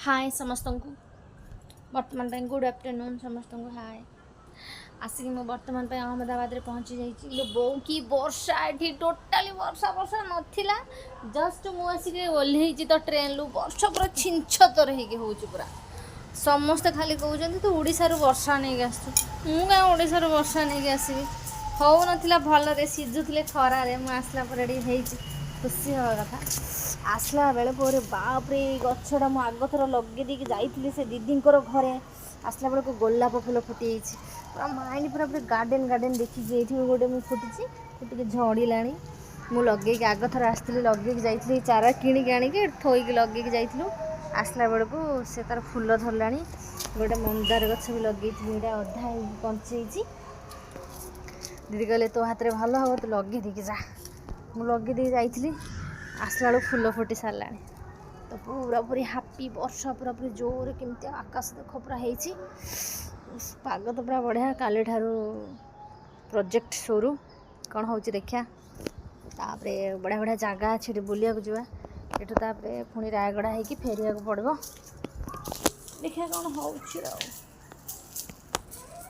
ହାଏ ସମସ୍ତଙ୍କୁ, ବର୍ତ୍ତମାନ ପାଇଁ ଗୁଡ଼୍ ଆଫ୍ଟରନୁନ୍ ସମସ୍ତଙ୍କୁ। ହାଏ, ଆସିକି ମୁଁ ବର୍ତ୍ତମାନ ପାଇଁ ଅହମ୍ମଦାବାଦରେ ପହଞ୍ଚି ଯାଇଛି। ଇଲୋ ବୋଉ, କି ବର୍ଷା! ଏଠି ଟୋଟାଲି ବର୍ଷା ବର୍ଷା ନଥିଲା। ଜଷ୍ଟ ମୁଁ ଆସିକି ଓହ୍ଲେଇଛି ତ ଟ୍ରେନ୍ରୁ, ବର୍ଷା ପୁରା ଛିଞ୍ଚତର ହେଇକି ହେଉଛି ପୁରା। ସମସ୍ତେ ଖାଲି କହୁଛନ୍ତି, ତୁ ଓଡ଼ିଶାରୁ ବର୍ଷା ନେଇକି ଆସିଛୁ। ମୁଁ କାଇଁ ଓଡ଼ିଶାରୁ ବର୍ଷା ନେଇକି ଆସିବି? ହେଉନଥିଲା ଭଲରେ, ସିଝୁଥିଲେ ଖରାରେ। ମୁଁ ଆସିଲା ପରେ ଟିକେ ହେଇଛି, ଖୁସି ହେବା କଥା। ଆସିଲା ବେଳେ ପରେ ବାପରେ, ଏଇ ଗଛଟା ମୁଁ ଆଗ ଥର ଲଗେଇ ଦେଇକି ଯାଇଥିଲି ସେ ଦିଦିଙ୍କର ଘରେ। ଆସିଲା ବେଳକୁ ଗୋଲାପ ଫୁଲ ଫୁଟିଯାଇଛି। ପୁରା ମାଇଣ୍ଡ ପୁରା ପୁରି ଗାର୍ଡ଼େନ୍ ଗାର୍ଡ଼େନ୍ ଦେଖିକି। ଏଇଠି ବି ଗୋଟେ ମୁଁ ଫୁଟିଛି, ଟିକେ ଝଡ଼ିଲାଣି। ମୁଁ ଲଗେଇକି ଆଗ ଥର ଆସିଥିଲି, ଲଗେଇକି ଯାଇଥିଲି। ଚାରା କିଣିକି ଆଣିକି ଥୋଇକି ଲଗେଇକି ଯାଇଥିଲୁ। ଆସିଲା ବେଳକୁ ସେ ତାର ଫୁଲ ଧରିଲାଣି। ଗୋଟେ ମନ୍ଦାର ଗଛ ବି ଲଗେଇଥିଲି, ଏଇଟା ଅଧା ହେଇକି ବଞ୍ଚେଇଛି। ଦିଦି କହିଲେ, ତୋ ହାତରେ ଭଲ ହେବ, ତୁ ଲଗେଇ ଦେଇକି ଯା। ମୁଁ ଲଗେଇ ଦେଇକି ଯାଇଥିଲି, ଆସିଲା ବେଳକୁ ଫୁଲ ଫୁଟି ସାରିଲାଣି। ତ ପୁରାପୁରି ହାପି। ବର୍ଷା ପୁରାପୁରି ଜୋରରେ କେମିତି ଆକାଶ ଦେଖ ପୁରା ହେଇଛି। ପାଗ ତ ପୁରା ବଢ଼ିଆ। କାଲିଠାରୁ ପ୍ରୋଜେକ୍ଟ ସରୁ, କ'ଣ ହେଉଛି ଦେଖିବା। ତାପରେ ବଢ଼ିଆ ବଢ଼ିଆ ଜାଗା ଅଛି ଏଠି, ବୁଲିବାକୁ ଯିବା ଏଠୁ। ତାପରେ ପୁଣି ରାୟଗଡ଼ା ହେଇକି ଫେରିବାକୁ ପଡ଼ିବ। ଦେଖିବା କ'ଣ ହେଉଛି ଆଉ।